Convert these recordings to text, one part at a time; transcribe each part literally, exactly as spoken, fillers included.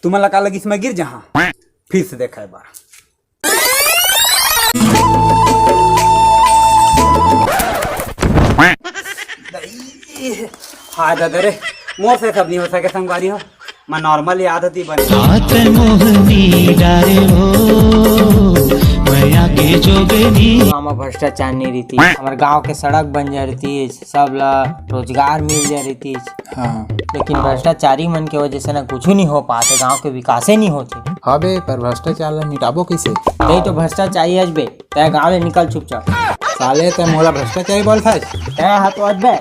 तुमन ला का लगिस, मैं गिर जहां? फिर से देखा एक बार। हाय दादा रे, मोर से सब नहीं हो सके संगवारी हो। मैं नॉर्मल याद होती बने। हाथ मोहनी डारे हो, मैया के जोगनी। गाँव में भ्रष्टाचार नहीं रहितिस, हमर गाँव के सड़क बन जा रहितिस, सब ला रोजगार मिल जा रहितिस। हाँ। लेकिन भ्रष्टाचारी मन के वजह से ना कुछ नहीं हो पाते, गाँव के विकासे नहीं होते। हाँ बे, पर भ्रष्टाचार ला मिटाबो कैसे? यही तो भ्रष्टाचारी अच बे, तै गाँव ले निकल चुपचाप। साले, तै मोला भ्रष्टाचारी बोलथस? तै हा तो अच बे।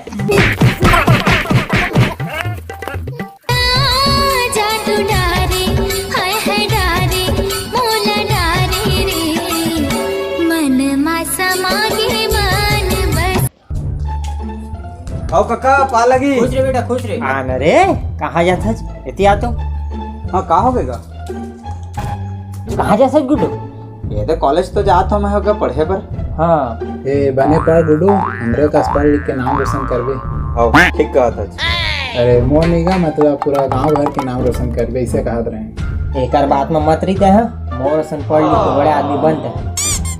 जा तू डारे, हाय हाय डारे, मोला डारे रे, मन मा समा गे मन बस। आओ काका, पा लगी। खुश रे बेटा, खुश रे। आन रे, कहाँ जाथस? एती आ तो। हाँ, का हो गए गा? कहाँ जाथस गुड्डू? ये तो कॉलेज तो जात हूँ मैं होगा पढ़े बर। हाँ। ए, बने पढ़ गुड्डू, हमरे कस पढ़ लिख के नाम रोशन करबे। हाँ, ठीक कहत हस। अरे, मोर नहीं गा, मतलब पूरा गांव भर के नाम रोशन करबे, इसे कहत रहे। एकर बात में मत रही तै, हाँ? मोर असन पढ़ लिख के बड़े आदमी बनते।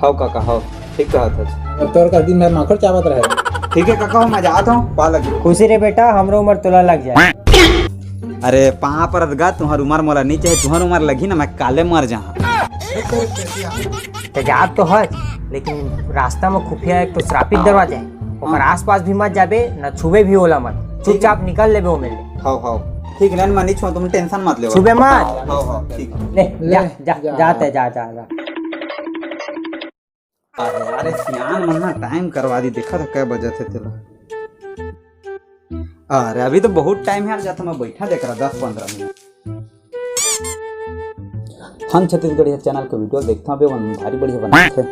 हव काका, हव, ठीक कहत हस। तोर का दिन भर माखुर चाबत रहे। ठीक है काका, मैं जात हूँ, पा लगी। खुशी रे बेटा, हमरो उम्र तोला लग जाए। अरे, पाँव परत गा, तुम्हार उम्र मोला नहीं चाहिए, तुम्हार उम्र लगी ना, मैं काले मर जाऊँ। ते जात तो हस, लेकिन रास्ता में खुफिया एक तो श्रापित दरवाजा है, ओकर आसपास भी मत जाबे, न छुबे भी ओला मत, चुपचाप निकल लेबे ओमे ले। हव, हव, ठीक है, मैं नहीं छुआ, तुम टेंशन मत ले। छुबे मत। हव, हव, ठीक है। ले, ले, जा, जा, जा। जाते, जा, जा, जा। अरे, अरे, सियान मन ना टाइम करवा दी, देखा था कै बजे थे तेला। अरे, अभी तो बहुत टाइम है यार, जाता मैं बैठा देख रहा दस पंद्रह मिनट। हम छत्तीसगढ़िया चैनल के वीडियो देखता हूँ, भारी बढ़िया बनाते हैं।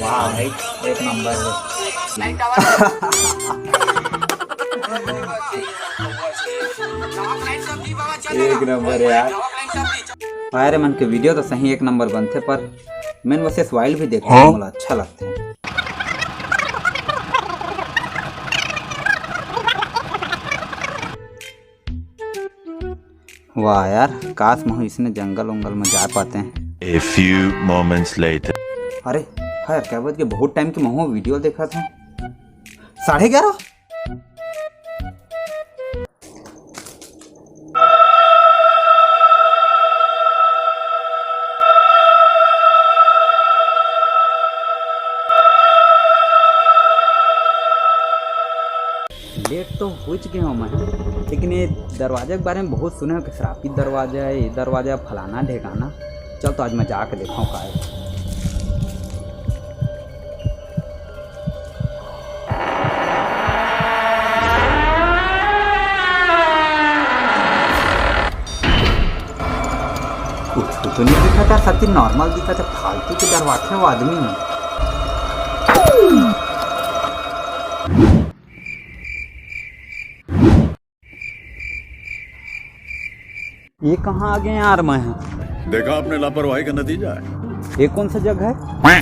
वाह भाई, एक नंबर है। एक नंबर है यार। अरे मन के वीडियो तो सही एक नंबर बनथे, पर Man versus Wild भी देखना, हाँ? मोला अच्छा लगथे। वाह यार, काश महू इसने जंगल उंगल में जा पाते हैं। A few moments later. अरे, हाँ यार, क्या बात के बहुत टाइम के महू वीडियो देखा था। साढ़े ग्यारह? लेट तो हो चुके हूँ मैं, लेकिन ये दरवाजे के बारे में बहुत सुने हो कि श्रापित दरवाजा है, ये दरवाजा फलाना ढेकाना। चल तो आज मैं जाके देखा हूँ का है। कुछ तो नहीं दिखा था, सब चीज नॉर्मल दिखा था, फालतू के डरवाते हो आदमी। ये कहाँ आ गए यार मैं? देखा आपने लापरवाही का नतीजा है। ये कौन सा जगह है?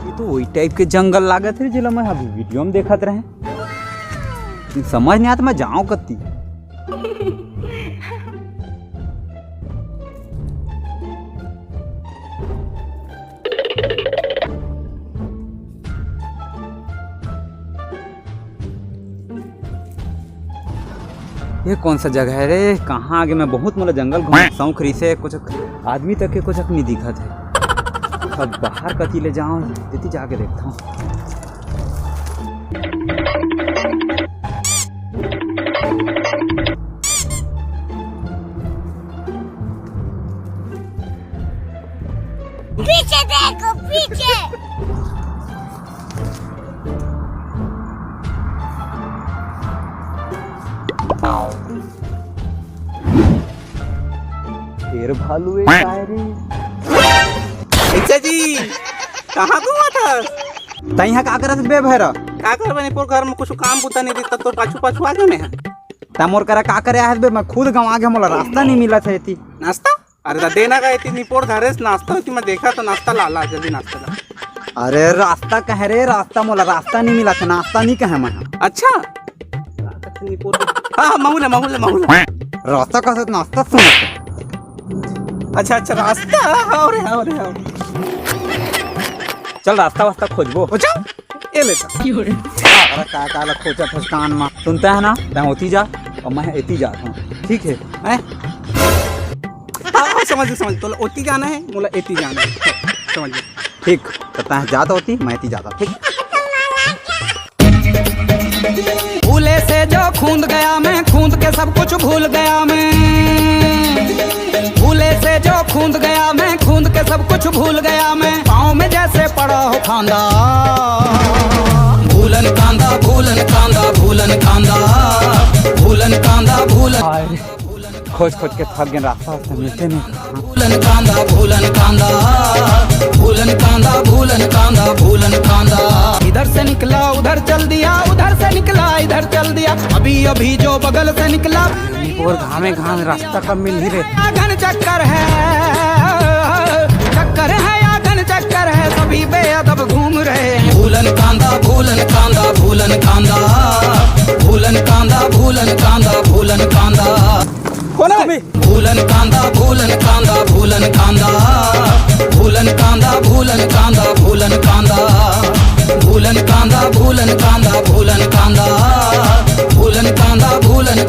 ये तो वही टाइप के जंगल लागत है जेला मैं अभी वीडियो में देखत रहे। समझ नहीं आता मैं जाऊँ कत्ती। ये कौन सा जगह है रे? कहाँ आगे मैं बहुत मोला जंगल घूमे शौक रहिसे, कुछ आदमी तक के कुछ नहीं दिखत है। अब बाहर कती ले जाऊँ, देती जाके देखता हूँ। पीछे देखो, पीछे। शेर भालू एक आए रे। अच्छा जी, कहाँ घूमत हस? तैं हा का करत बे भैरा? का करबे नहीं, पोर घर में कुछ काम बुता नहीं दिखता, तो पाछू पाछू आ जाने हैं। त मोर करा का करे आए हस बे? मैं खुद गंवा गे, मोला रास्ता नहीं मिलत हे एती। नाश्ता? अरे त देना का एती निपोर धरेस नाश्ता होती, मैं देखा तो नाश्ता ला, ला जल्दी नाश्ता ला। अरे रास्ता कहे रे, रास्ता मोला रास्ता नहीं मिलत हे, नाश्ता नहीं कहे मैं। अच्छा? रास्ता से निपोर दे। हाँ, हाँ, महूँ ला, महूँ ला, महूँ ला। रास्ता कहे नाश्ता सुन। अच्छा, अच्छा, रास्ता, हाँ, हाँ, रे, हाँ, रे, हाँ। चल रास्ता वास्ता खोजबो। हो जा, ये ले जा। अरे का, का ला खोजत हस कान मा? सुनता है ना, तैं ओती जा और मैं एती जात हूँ, ठीक है? हैं? हाँ, हाँ, समझ गया, समझ गया। तोला ओती जाना है, मोला एती जाना है। समझ गया। ठीक, त तैं जात ओती, मैं एती जाता, ठीक? भूले से जो खूंद गया मैं, खूंद के सब कुछ भूल गया मैं। भूले से जो खूंद गया मैं, खूंद के सब कुछ भूल गया मैं। पाँव में जैसे पड़ा हो खांदा। भूलन कांदा, भूलन कांदा, भूलन कांदा, भूलन कांदा, भूलन। खोज खोज के थक गेन, रास्ता वास्ता मिलते नहीं। भूलन कांदा, भूलन कांदा, भूलन कांदा, भूलन कांदा, भूलन कांदा। इधर से निकला उधर चल दिया, उधर से निकला इधर चल दिया। अभी अभी जो बगल से निकला। और घामे घाम रास्ता कब मिलही रे? आगन चक्कर है, चक्कर है, आगन चक्कर है, सभी बेअदब घूम रहे हैं। भूलन कांदा, भूलन कांदा, भूलन कांदा, भूलन कांदा, भूलन कांदा, भूलन कांदा। कौन है तुम्ही? भूलन कांदा, भूलन कांदा, भूलन कांदा, भूलन कांदा, भूलन कांदा, भूलन कांदा, भूलन कांदा, भूलन कांदा, भूलन कांदा, भूलन कांदा, भूलन